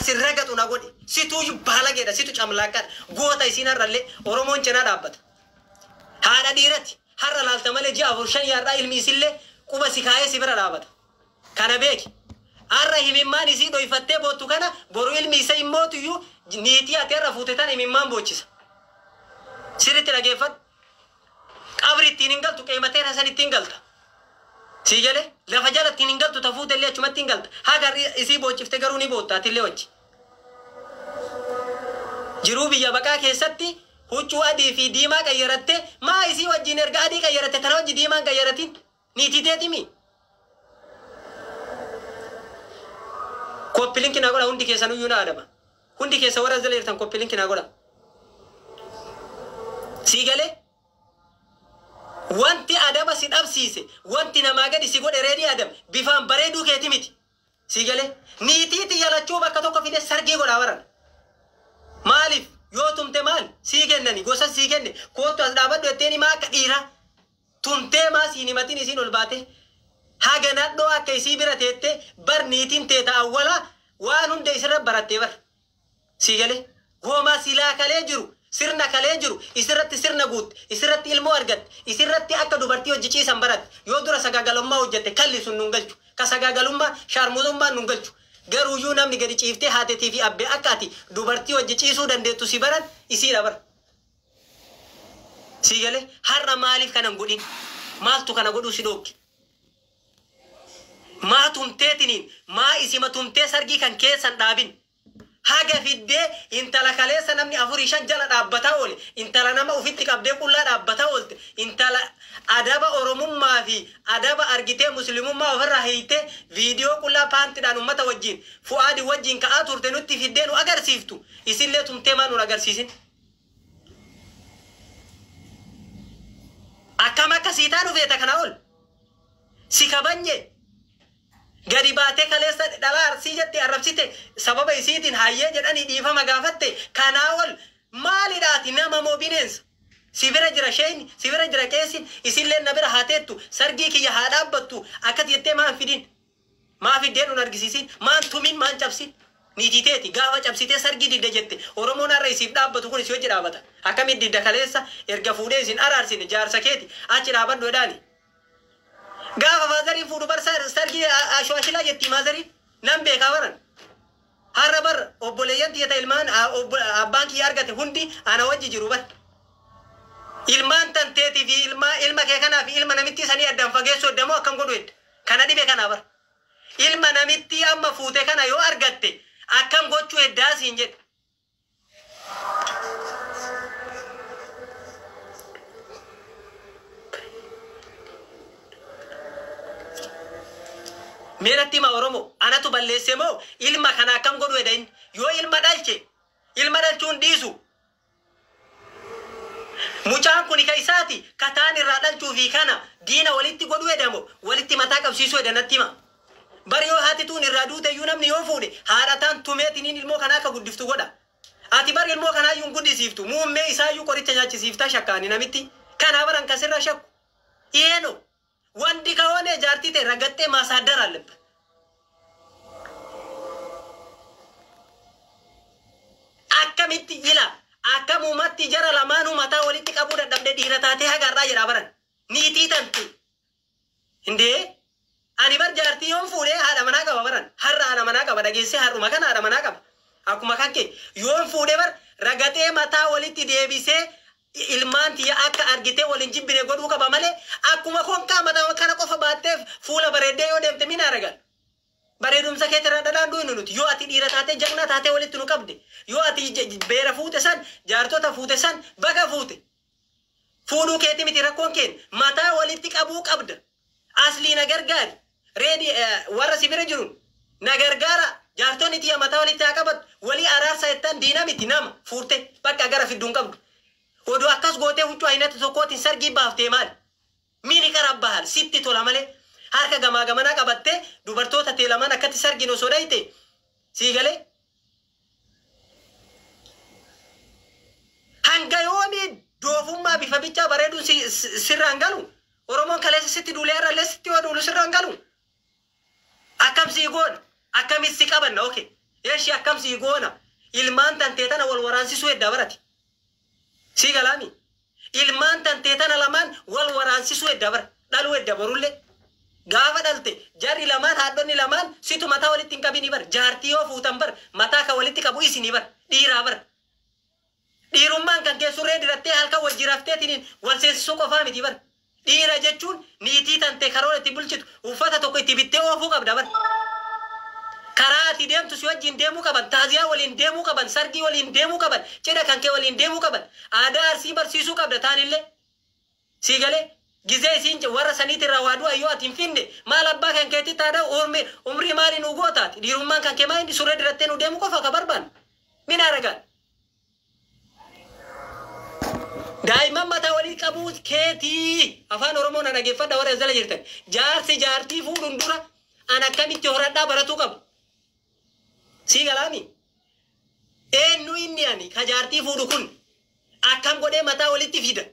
Kan si ragaxu na godhi. Situuyyuu baalageedha. Situ camlaaqaadha. Goota isiin har'allee Oromoon cinaa dhaabbata. Haadha dhiirati. Har'a laalta malee ji'a 4 5 yaadhaa ilmi isillee quba si kaayee si bira dhaabata. Kana beeki. Har'a himimmaan isii dhoyfattee boottu kana boru ilmi isa immootuyyuu niitii ati har'a fuute tan himimmaan boochisa. Sirriitti dhageeffadhu. Qabri ittiin hin galtu qeemateera san ittiin galta. Sii galee lafa jala ittiin hin galtu ta fuute illee achumatti hin galta. Haga isii boochifte garuu ni bootta atillee wajji. Jiruu biyya baqaa keessatti huccuu adii fi diimaa qayyaratte maa isii wajjin erga adii qayyaratte tana wajji diimaan qayyaratin niitii teetimi. Copy link naa godha hundi keessan iyyuu na adaba. Hundi keessa warra jala jirtan copy link naa godha. Sii galee wanti adaba si dhabsiise wanti namaa gadi si godhe reedii adam bifaan bareeduu keeti miti. Sii galee niitii xiyya bakka tokko fide sargii godhaa baran. Maaliif yoo tumte maal sii kennani gosa sii kenne koottu as dhaabadhu jetteen himaa akka dhiiraa tumtee maa siin himatin isiin ol baate haga nadhoo akka isii bira teette bar niitiin teeta awwalaa waan hunda isirra barattee bar. Sii galee goomaa silaa kalee jiru sirna kalee jiru isirratti sirna guutte isirratti ilmoo argatte isirratti akka dubartii hojii ciisan baratte yoo dura sagaagalummaa hojjette kalli sun nun galchu ka sagaagalummaa shaarmuzummaa nun galchu garuuyyuu namni gadi ciiftee haatetii fi abbee akka ati dubartii hojii ciisuu dandeettu si baran isiidha bara. Sii galee har'a maaliif kana hin godhin maaltu kana godhuu si dhoogge. Maa tumteetiniin maa isima tumtee sargii kan keessan dhaabin. Haga fiddee intala kaleessa namni 4 5 jala dhaabbataa oole intala nama ufitti qabdee qullaa dhaabbataa oolte intala adaba oromummaa fi adaba argitee muslimummaa ofirraa hiitee viidiyoo qullaa paantiidhaan ummata wajjin fu'aadii wajjin ka'aa turte nutti fiddee nu agarsiiftu isillee tumtee maa nu agarsiisin. Akkam akka siitaa nu feeta kana ol si kabanye. Gadi baatee kaleessa dhalaa arsii jette arrabsite sababa isiitiin hayyee jedhanii dhiifama gaafatte kanaa ol maalidhaati nama moo bineensa si bira jira sheeyni si bira jira qeessin isillee na bira haa teettu sargii kiyya haa dhaabbattu akkas jettee maan fidin maa fiddee nun argisiisin maan tumin maan cabsin niitii teeti gaafa cabsitee sargii didda jette Oromoon har'a isiif dhaabbatu kun isii hojii dhaabata akkamitti didda kaleessa erga fuudhee isin araarsine jaarsa keeti achi dhaabadhu jedhaani. Gaafa maazariin fuudhu bar sargii ashwaashilaa jetti maazariin nan beekaa baran. Har'a bar obboleeyyan tiyya ilmaan abbaan kiyya argate hundi ana wajji jiru bar. Ilmaan tanteetii fi ilma kee kanaa fi ilma namittii sanii addaan fageessuu eddamoo akkam godhu edda. Kana dhibe kanaa bar. Ilma namittii amma fuute kana yoo argatte akkam gochuu eddaa siin jedhe. Mee natti hima Oromoo anatu balleesse moo ilma kana akkam godhu edda inni yoo ilma dhalche ilma dhalchuun dhiisu mucaan kun ka isaati kataan irraa dhalchuu fi kana diina walitti godhu edamo walitti mataa qabsiisuu edda natti hima. Bari yoo haati tuun irraa duute iyyuu namni yoo fuudhe haadha taan tumeetiniin ilmoo kanaa akka guddiftu godha. Ati bari ilmoo kanaa iyyuu hin guddisiiftu muummee isaa iyyuu qoricha nyaachisiiftaa shakkaani namitti kanaa baran kasirra shakku. Iyeeno ወንድ ከሆነ ጃርቲቴ ረገጤ ማሳደር አለብህ። Akkamitti ila akkamumatti jara lamaanuu mataa walitti qabuu dadhabde dhiira taatee haga har'aa jedhaa baran niitii tanti indee ani bar jaartii yoon fuudhee haadha manaa qaba baran har'a haadha manaa qaba dhageessee har'uma kana haadha manaa qaba akkuma kan kee yoon fuudhee bar ragatee mataa walitti deebisee ilmaan tiyya akka argitee waliin jibbine godhuu qaba malee akkuma konkaa mataa kana qofa baatteef fuula bareeddee yoo deemte min aragan. Bareedumsa keetirraa dhadhaan du'inu nuti yoo ati dhiira taatee jagnaa taatee walitti nu qabde yoo ati beera fuute san jaartota fuute san baga fuute fuudhuu keeti miti rakkoon keen mataa walitti qabuu qabda aslii na gargaari reedi warra si bira jirun na gargaara jaartonni tiyya mataa walitti haa qabattu walii araarsa jettan diina miti nama fuurte bakka gara fidduun qabdu oduu akkas gootee huccuu aynata tokkootiin sargii baaftee maal miini karaa bahal sitti tola malee harka gamaa gamanaa qabattee dubartoota tee lamaan akkatti sargiin osoo dhayite sii galee hanga yoomii doofummaa bifa bichaa bareeduun sirraan galu Oromoon kaleessa sitti duulee har'allee sitti yoo duulu sirraan galu akkam sii goona akkamis si qabanna okay Eeshi akkam sii goona? Ilmaan tantee tana wal waraansisuu heddaa barati. Sii galaami? Ilmaan tantee tana lamaan wal waraansisuu heddaa bara. Dhaluu hedda borullee. Gaafa dhalte jarri lamaan, haadhonni lamaan situ mataa walitti hin qabini bar. Jaartii yoo fuutan bar mataa kan walitti qabu isinii bar. Dhiiraa bar. Dhiirummaan kan kee surree dirattee halkan wajji rafteetiniin wal seensisuu qofaa miti bar. Dhiira jechuun niitii tantee karoora itti bulchitu, uffata tokko itti bittee oofuu qabda bar. Karaa ati deemtu si wajjin deemuu qaban, taaziyaa waliin deemuu qaban, sargii waliin deemuu qaban, cidha kan kee waliin deemuu qaban. Aadaa Arsii barsiisuu qabda taanillee. Sii galee? Gizee isiin warra saniitirraa waa du'a yoo ati hin finne, maal abbaa kan keetti taadha, umrii maali nu gootaati? Dhiirummaan kan kee maal inni surree dirattee nu deemuu qofa ka barbaanne? Mina ragaan. Daa'imman mataa walii qabuu keetii. Afaan Oromoo na dhageeffadha warra as jala jirtan. Jaarsi jaartii fuudhuun dura an akkamitti horadhaa baratuu qabu. Sii galaami? Eenyu inni ani ka jaartii fuudhu kun akkam godhee mataa walitti fida?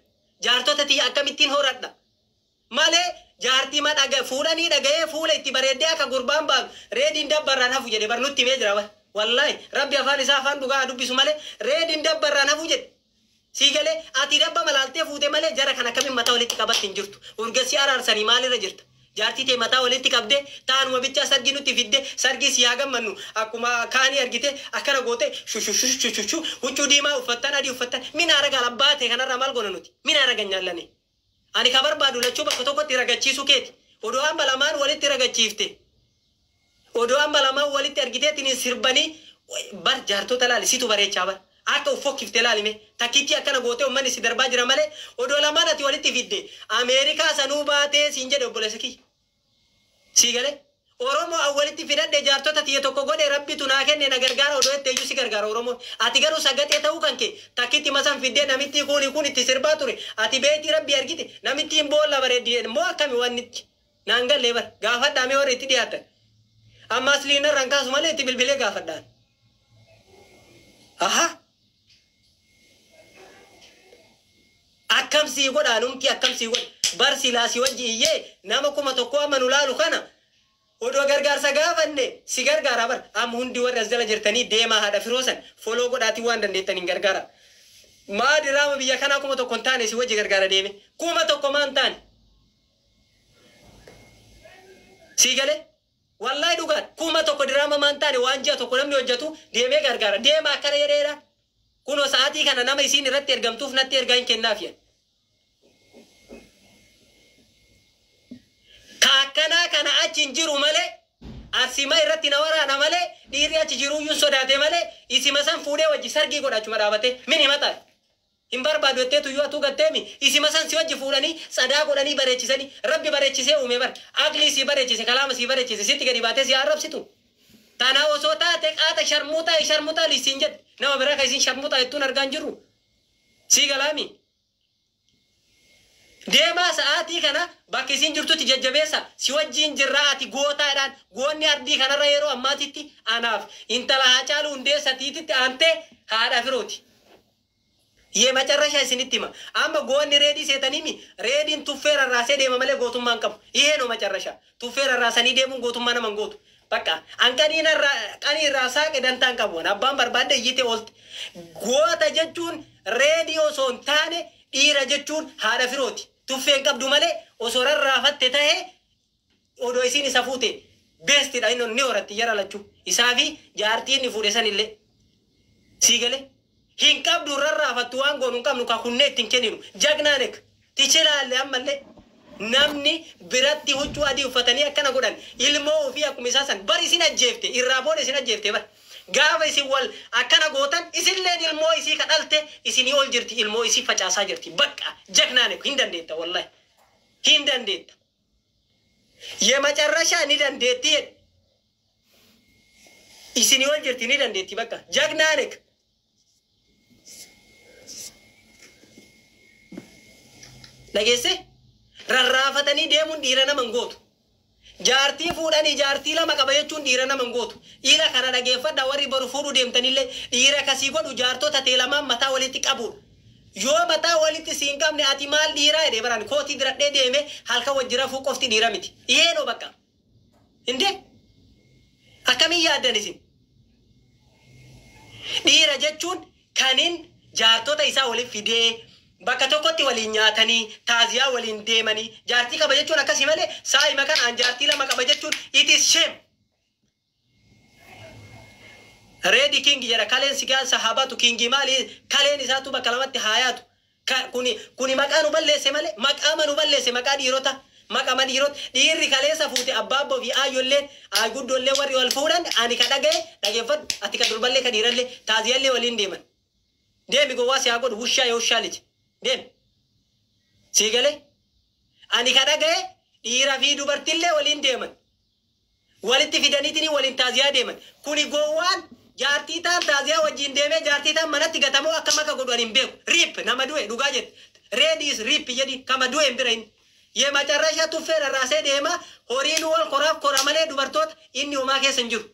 Jaartota tiyya akkamittiin horadha? Malee jaartii ma dhaga fuudhanii dhaga'ee fuula itti bareeddee akka gurbaan baanu reediin dabbarraan hafu jedhe bar nutti himee jira bar. Wallaahi Rabbi afaan isaa afaan dhugaa haa dubbisu malee reediin dabbarraan hafu jedhe. Sii galee? Ati dabba malaaltee fuute malee jara kan akkamiin mataa walitti qabatti hin jirtu. Urgessi araarsanii maalirra jirta? Jaartii tee mataa walitti qabdee taanuma bichaa sargii nutti fidde, sargii si haa gammannu akkuma kaanii argite akkana goote shushushu huccuu diimaa uffattan, adii uffattan, mina ragaa abbaa ta'e kanarraa maal goona nuti? Mina raga nyaallane. Ani ka barbaadu lachuu bakka tokkotti ragachiisuu keeti. Odoo amma lamaan walitti ragachiifte. Odoo amma lamaan walitti argiteetiin sirbanii bar jaartota laali, situ bareechaa bar. Akka uffokkiftee laalime takkiitti akkana gootee uummanni si darbaa jira malee odoo lamaan ati walitti fidde Ameerikaa sanuu baatee siin jedhe obboleessa kiyya. Sii galee? Oromoo an walitti fidadhe, jaartota tiyya tokko godhe, Rabbitu naa kenne, na gargaara odoo jettee iyyuu si gargaara Oromoon. Ati garuu sagaxee ta'uu kan kee takkitti masan fiddee namittii kuuni kun itti sirbaa ture. Ati beetii Rabbii argite namittiin boolla bareeddi moo akkami wannitti? Naan gallee bar, gaafadhaa mee warri itti dhiyaatan. Amma asliin irraan kaasu malee itti bilbilee gaafadhaan. Aha. Akkam sii godha numti, akkam sii godha? Bar silaa si wajji iyyee nama 1000 amma nu laalu kana odoo gargaarsa gaafanne si gargaara bar. Amma hundi warri as jala jirtanii deemaa haadha firoo san follow godhaatii waan dandeettaniin gargaara. Maa diraama biyya kanaa 1000 hin taane si wajji gargaara deeme. 1000 maan taane. Sii galee? Wallaahi dhugaan 1000 diraama maan taane waan ji'a tokko namni hojjetu deemee gargaara. Deema akkana jedheedha. Kunoo sa'aatii kana nama isiin irratti ergamtuuf natti ergaa hin kennaaf jedha. Ka akkanaa kana achi hin jiru malee, Arsima irratti na waraana malee, dhiirri achi jiruuyyuu sodaate malee isima san fuudhee wajji sargii godha achuma dhaabatee min himata. Hin barbaadu jettee tuyyuu atuu gatteemi isima san si wajji fuudhanii tsadaa godhanii bareechisanii. Rabbi bareechisee uume bar. Aqlii si bareechise, kalaama si bareechise, sitti gadi baatee si arrabsitu. Tana osoo taate qaata sharmuuxaa sharmuuxaa lisiin jedhe nama biraa ka isin sharmuuxaa jettuun argaa hin jirru. Sii galaami? Deemaa sa'aatii kana bakka isin jirtutti jajjabeessa, si wajjiin jirraa, ati gootaadhaan. Goonni ardii kanarra yeroo ammaatitti anaaf intala Haacaaluu Hundeessatiititti aantee haadha firooti. የመጨረሻ isinitti hima. Amma goonni reedii seetaniimi, reediin tuffee rarraasee deema malee gootummaa hin qabu. ይሄ ነው መጨረሻ. Tuffee rarraasanii deemuun gootummaa nama hin gootu. Bakka an qanii irraa saaqe dantaa hin qabu. Abbaan barbaadde iyyitee oolte. Goota jechuun reedii osoo hin taane dhiira jechuun haadha firooti. Tuffee hin qabdu malee osoo rarraafatte tahee odoo isiin isa fuute beestidha, inni ni horatti jara lachuu. Isaa fi jaartii inni fuudhe sanillee. Sii galee? Hin qabdu, rarraafattu, waan goonu hin qabnu, ka kunnee ittiin kenninu. Jagnaanek tichilaalle ammallee namni biratti huccuu adii uffatanii akkana godhan ilmoo ofii akkuma isaa san bar isin ajjeefte, irraa booda isin ajjeefte bar. Gaafa isin wal akkana gootan isilleen ilmoo isii ka dhalte isinii ol jirti, ilmoo isii facaasaa jirti. Bakka jagnaanek hin dandeetta, wallahi hin dandeetta. የመጨረሻ ni dandeetti jedhe. Isinii ol jirti, ni dandeetti, bakka jagnaanek. Dhageesse? Rarraafatanii deemuun dhiira nama hin gootu. Jaartii fuudhanii jaartii lama qaba jechuun dhiira nama hin gootu. Dhiira kana dhageeffadha, warri boru fuudhuu deemtanillee dhiira kasii godhu jaartota ta'e lamaan mataa walitti qabudha. Yoo mataa walitti si hin qabne ati maal dhiiraa jedhee baraan kootii diradhee deeme halkan wajji rafuu qofti dhiira miti. Iheenoo bakka. Indee akkamiin yaaddan isin? Dhiira jechuun kanin jaartota isaa waliin fidee bakka tokkotti waliin nyaatanii taaziyaa waliin deemanii jaartii qaba jechuun akkasii malee saayima kan an jaartii lama qaba jechuun it is shame. Reedi king jedha kaleen sigaa sahaabatu kingi maali kaleen isaatu bakka lamatti haayaatu. Kuni maqaa nu balleesse malee maqaama nu balleesse maqaa dhiirota maqama dhiirota dhiirri kaleessa fuute abbaabboo fi aayyolleen aaguddoollee warri wal fuudhan ani ka dhagaye dhageeffadhu ati ka durballee ka dhiirallee taaziyallee waliin deeman. Deemi gowwaa si haa godhu wushaa yoo wushaa liji deemi. Sii galee ani ka dhagaye dhiira fi dubartillee waliin deeman. Walitti fidaniitiin waliin taaziyaa deeman. Kuni gowwaan jaartii taan taaziyaa wajjin deemee jaartii taan manatti gatamoo akka maka godhu ani hin beeku. Riip nama du'e dhugaa jette. Reediis riip jedhi kama du'e hin bira inni. የመጨረሻ tuffee rarraasee deema horiin wal koraaf kora malee dubartoota inni homaa keessa hin jiru.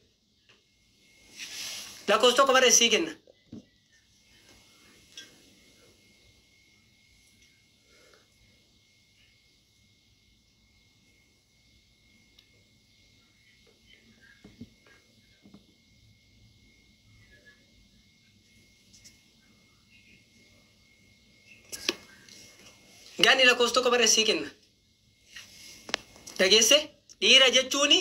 Lakkoofsa tokko barreessii kenna. Gaanni lakkoofsa tokko barreessii kenna. Dhageesse dhiira jechuun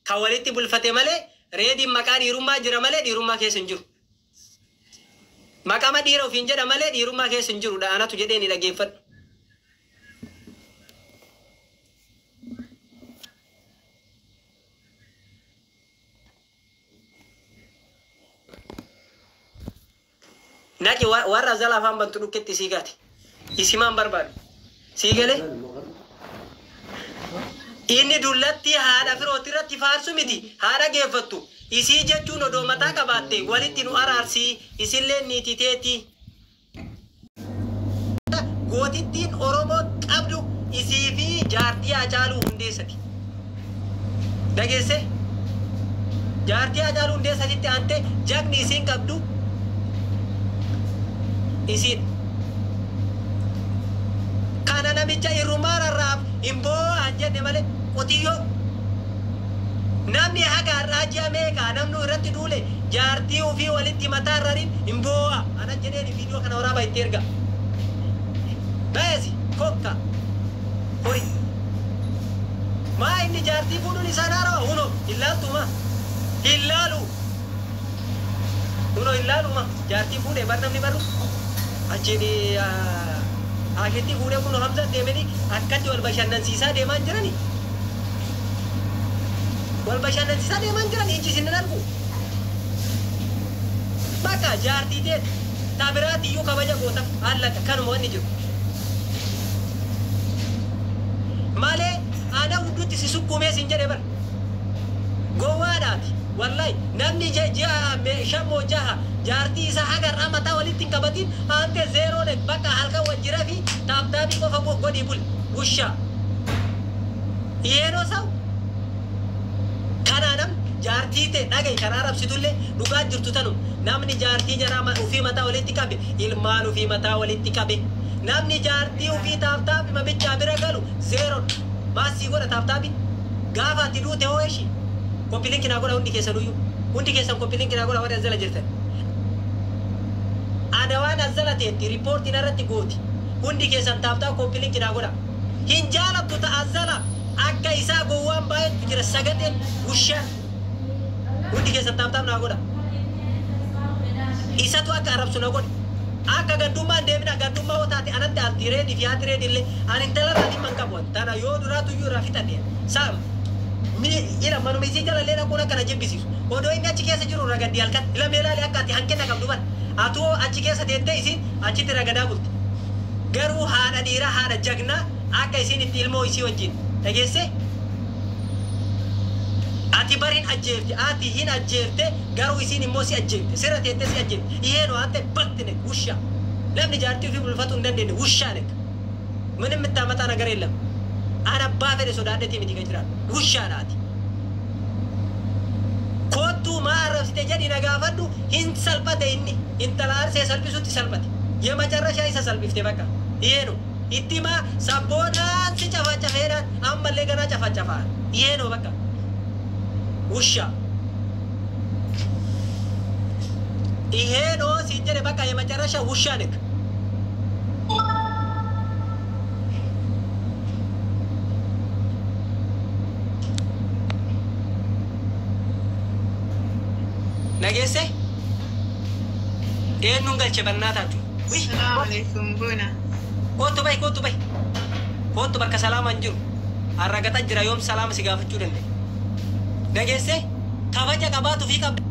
kan walitti bulfate malee reediin maqaa dhiirummaa jira malee dhiirummaa keessa hin jiru. Maqama dhiira ofiin jedha malee dhiirummaa keessa hin jiru anatu jedhee ni dhageeffadhu. Naqi warra zala afaan bantu dhukketti sii gaati. Isimaan barbaadu. Sii galee? Inni dullatti haadha firooti irratti faarsu miti haadha geeffattu. Isii jechuun odoo mataa qabaatte walitti nu araarsii isillee niititeeti. Gootittiin Oromoo qabdu isii fi jaartii Haacaaluu Hundeessati. Dhageesse? Jaartii Haacaaluu Hundeessatitti aantee jagni isiin qabdu isiin. Kana namicha irrumaa rarraaf hin boo'an jenne malee qotiyyoo namni haga har'aa ji'a meeqa namni irratti duule jaartii ofii walitti mataa irrariin hin boo'a ana jedheen viidiyoo kana waraabaa itti erga. Baasi kokka hori maa inni jaartii fuudhuun isaan haarawa huno illaaltuma illaalu huno illaaluma jaartii fuudhee bar namni barru achiin Asheetti fuudhee kun Hamza deemanii akkatti wal bashannansiisaa deemaa jirani. Wal bashannansiisaa deemaa jirani iji isin argu. Bakka jaartii ta'e tabiraati iyyuu kabaja gootaaf hallaqa kanuma wanni jiru. Malee ana hudduutti si sukkuumee sin jedhe bara. Gowwaadhaati. Wallahi namni ji'a shammoo jaha jaartii isaa haga har'aa mataa walitti hin qabatin aantee zeeroon bakka halkan wajjira fi taaptaabii qofa godhii buli wushaa. Yeroo sa'u kanaa namni jaartii ta'e dhagahi karaa arabsitullee dhugaa jirtu tanu namni jaartii jaraa ofii mataa walitti qabe ilmaan ofii mataa walitti qabe namni jaartii ofii taaptaabii mabichaa bira galu zeeroon maasii godha taaptaabii gaafa ati duute hoo ishii. Koppilinki naa godha hundi keessan iyyuu hundi keessan koppilinki naa godha warri as jala jirtan. Ana waan as jala teetti riippoortiin irratti gooti hundi keessan taaftaa koppilinki naa godha. Hin jaalattu ta'a as jala akka isaa gowwaan baay'eetu jira sagateen wushaa hundi keessan taaftaaf naa godha. Isatu akka arabsu na godhe. Akka gandummaan deemina gandummaa hoo taate anatti alti reedii fi haati reedii illee ani intala irraa dhimma hin qabu. Tana yoo duraatu iyyuu irraa fixadhe. Saam. Ila manuma isii jalallee dhaquun akkana jibbisiisu. Odoo inni achi keessa jiru ragaddi halkan. Ila meelaalee akka ati hanqina qabdu bara. Atuu achi keessa teettee isiin achitti ragadaa bulti. Garuu haadha dhiiraa haadha jagnaa akka isiin itti ilmoo isii wajjin. Dhageessee? Ati bari hin ajjeefte. Ati hin ajjeefte garuu isiin immoo si ajjeefte. Sirra teettee si ajjeefte. Iheenoo ante baktine wushaa. Namni jaartii ofii bulfatuu hin dandeenye wushaa nekka. ምንም የምታመጣ ነገር የለም። Ana abbaa fedhe sodaadheetii miti kan jiraatu. Wushaadhaati. Kottuu maa arrabsite jedhi na gaafadhu hin salphate inni. Intala arsee salphisutti salphate. የመጨረሻ isa salphifte bakka. ይሄ ነው itti himaa sabboonaan si cafacafeedhaan ammallee ganaa cafacafaa. ይሄ ነው በቃ ውሻ። ይሄ ነው ሲጀረ በቃ የመጨረሻ ውሻ ነክ። ነጌሴ eenyuun galche በእናታችሁ? Salaamu alaikum Buna. Kootu bahi, kootu bahi, kootu bakka salaamaan jiru arragata jira yoom salaama si gaafachuu danda'e? Dhageesse, kabaja qabaatu fi qabda.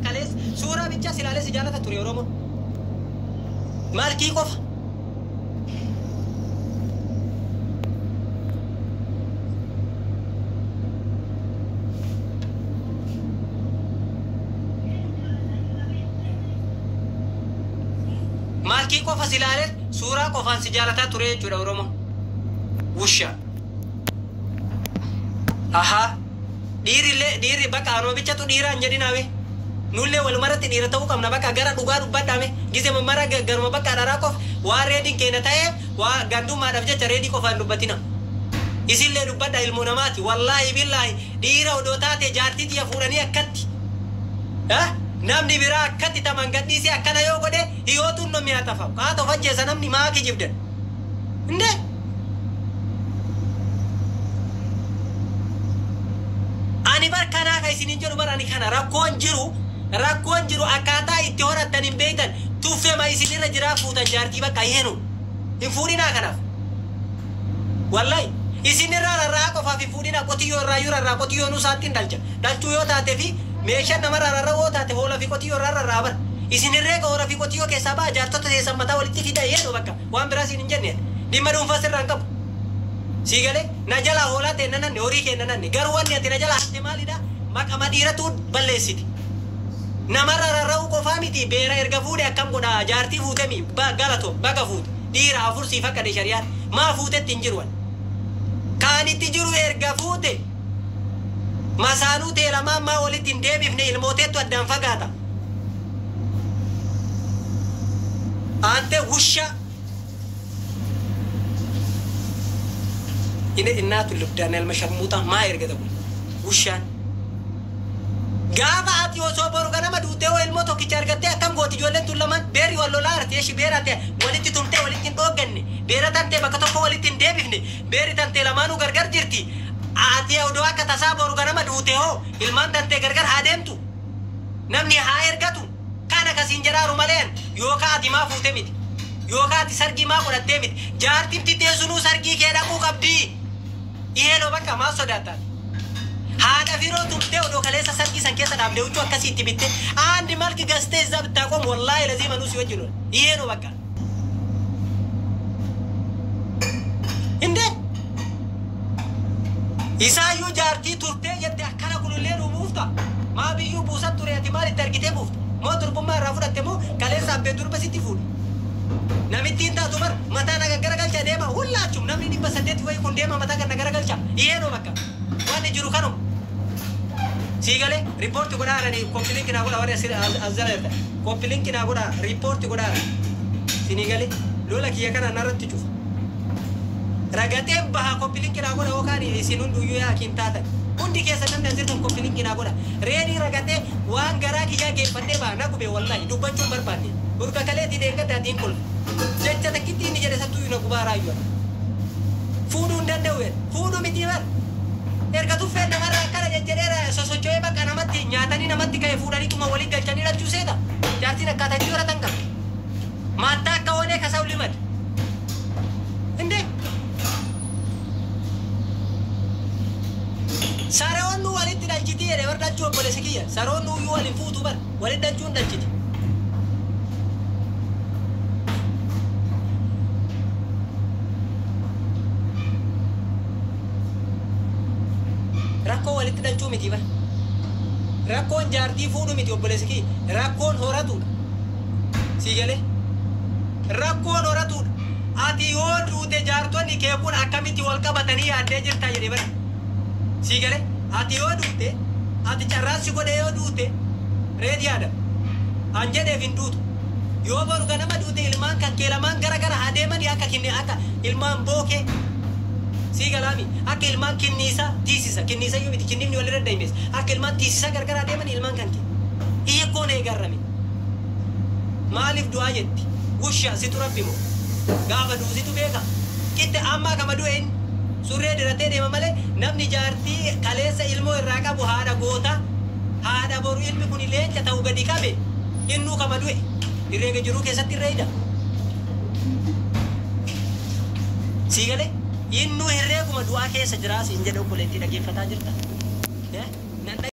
Kalees suuraa bichaa si ilaalee si jaalata ture Oromoon. Malkii qofa. Malkii qofa si ilaalee suuraa qofaan si jaalataa ture jechuudha Oromoon. Wusha. Ahaa. Dhiirillee dhiirri bakka anuma bichatu dhiiraa hin jedhinaawe. Nullee walumarratti dhiira ta'uu qabna, bakka gara dhugaa dubbadhaame gise mara garuma bakka dharaa qofa waan reediin keenya ta'eef waa gandummaadhaaf jecha reedii qofaan dubbatina. Isillee dubbadha, ilmoo namaati. Wallaahi billaahi, dhiira odoo taate jaartii xiyya fuudhanii akkatti. Namni biraa akkatti taman gadhiisee akkana yoo godhe hiyootuun namni haa tafamu. Haa ta'u ajjeesa namni maa kijibdan. Indee? Ani bar kanaa ka isinin jedhu bar ani kana rakkoon jiru akkaataa itti horattan hin beektan, tuffema isinirra jiraa fuutan jaartii bakka yeenu hin fuudhinaa. Kanaaf wallahi isinirraa rarraa qofaaf hin fuudhinaa. Qotiyyoo irraa rarraa, qotiyyoo nu isaatti hin dhalcha dhalchuu yoo taate fi meeshaan namarraa rarraa yoo taate hoolaa fi qotiyyoo irraa rarraa bar isinirree ka hoolaa fi qotiyyoo keessaa ba'a. Jaartota teessan mataa walitti fida yeenu bakka waan biraa isin hin jenne, dhimma dhuunfaa sirraa hin qabu. Sii galee, na jalaa hoolaa ta'e nananne, horii kee nananne, garuu wanni ati na jalaa hatte maalidha? Maqama dhiiratu balleessiti. Namarra rarra'uu qofaa miti, beera erga fuudhe akkam godha? Jaartii fuutemi galato baga fuute, dhiira afur siif akka de shari'aan maa fuutetti hin jiru. Kaanitti jiru erga fuute masaanuu ta'e lamaan maa walitti hin deebifne? Ilmooteettu addaan fagaata. Ante wusha ine innaatu lubdaan ilma sharmuuxa maa erga ta'u wushaan. Gaafa ati osoo boru ganama duutee hoo ilmoo tokkicha argattee akkam gooti ijoolleen tun lamaan? Beerri wal lolaa arti eshi beera ta'e walitti tumtee walitti hin dhoogganne, beera tantee bakka tokko walitti hin deebifne, beerri tantee lamaanuu gargar jirti. Ati odoo akka tasaa boru ganama duutee hoo ilmaan tantee gargar haa deemtu, namni haa ergatu. Kana kasiin jedhaaru maleen yookaan ati maa fuute miti, yookaan ati sargii maa godhattee miti. Jaartiin teessunuu sargii kee dhaquu qabdi. Iheenoo bakka maa sodaattaa? Haadha firoo tumtee odoo kaleessa sargii san keessa dhaabdee huccuu akkasii itti bitte aandi malki gastee isaa bittaa qoom wallaahi lazii manuu si wajjin ola. Iheenoo bakka. Indee isaayyuu jaartii turtee jette akkana kunillee nu buufta. Maa biyyuu buusat ture? Ati maal itti argitee buufta? Moo durbummaa irraa fudhatte moo kaleessa abbee durba sitti fuudhe? Namittiin taatu bar mataa naga garagalcha deema hullaachum, namni 800 wayi kun deema mataa kana garagalcha. Iheenoo bakka wanni jiru kanuma. Sii galee, report godhaarani, copy link naa godha. Warri as jala jirtan copy link naa godha, report godhaara. Sinii galee, lola kiyya kana narratti cufa. Ragateen baha, copy link naa godha yookaan isin hunduyyuu yaakiin taatan. Hundi keessa namni as jirtan copy link naa godha. Reedii ragatee waan garaa kiyyaa geeffadhee baha na gube, wallahi dubbachuu hin barbaanne. Burga kaleetii deeggaddaatiin kolfa. Jecha takkitti inni jedhe sattuu na gubaa raayyuu. Fuudhuu hin danda'u, fuudhuu miti bar. Erga tuffeen namarraa akkana jejjedheera sosocho'ee bakka namatti nyaatanii namatti ka'e fuudhanii tuma waliin galchanii dhalchuu seeta. Jaartiin akkaataa itti horatan qaba. Maattaa akka oonee kasaa ulimad. Indee? Saroonni walitti dhalchiti jedhe bar dhalchuu obboleessi kiyya. Saroonni uyyuu waliin fuutu bar walitti dhalchuun dhalchiti. Rakkoo walitti dhalchuu miti bar. Rakkoon jaartii fuudhu miti obboleessi kiyya. Rakkoon horatudha. Sii galee? Rakkoon horatudha. Ati yoo duute jaartonni kee kun akkamitti wal qabatanii yaaddee jirta jedhe bara. Sii galee? Ati yoo duute, ati carraan si godhe yoo duute, reedi yaada. An jedheef hin duutu. Yoo boru ganama duute ilmaan kan kee lamaan gara gara haa deemanii akka kinne akka ilmaan bookee. Sii galaami akka ilmaan kinniisa tiisisa kinniisa iyyuu miti kinniifni walirra deemes akka ilmaan tiisisa gargaraa deeman ilmaan kan kee. Hiikkoon eegarrame. Maaliif du'aa jetti? Wusha situ rabbi moo? Gaafa du'u situ beeka. Qitte ammaa kama du'e inni surree diratee deema malee namni jaartii kaleessa ilmoo irraa qabu haadha goota haadha boru ilmi kun leenca ta'u gadi qabe innuu kama du'e herreega jiruu keessatti irra Sii galee innuu herreeguma du'aa keessa jiraa siin jedhe obboleettii dhaggeeffataa jirta.